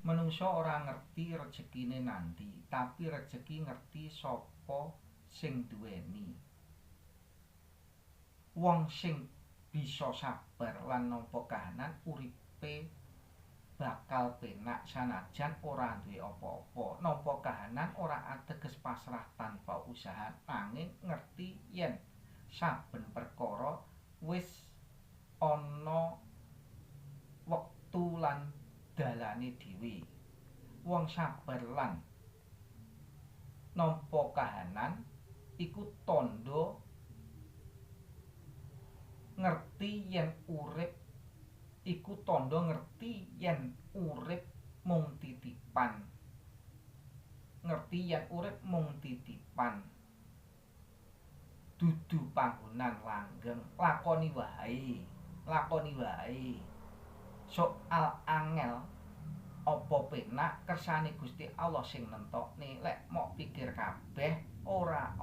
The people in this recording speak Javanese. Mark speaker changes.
Speaker 1: Menungsa ora ngerti rejekine nandi, tapi rejeki ngerti sapa sing duweni. Wong sing bisa sabar lan nampa kahanan uripe bakal penak sanajan ora duwe apa-apa. Nampa kahanan ora ateges pasrah tanpa usaha, nanging ngerti yen saben perkara wis ana wektu lan dalane dhewe. Wong sabar lan nampa kahanan iku tandha ngerti yen urip iku tandha ngerti yen urip mung titipan. Ngerti yen urip mung titipan, dudu panggonan langgeng. Lakoni wae, lakoni wae. Soal angel apa penak kersane Gusti Allah sing nentokne. Lek mok pikir kabeh ora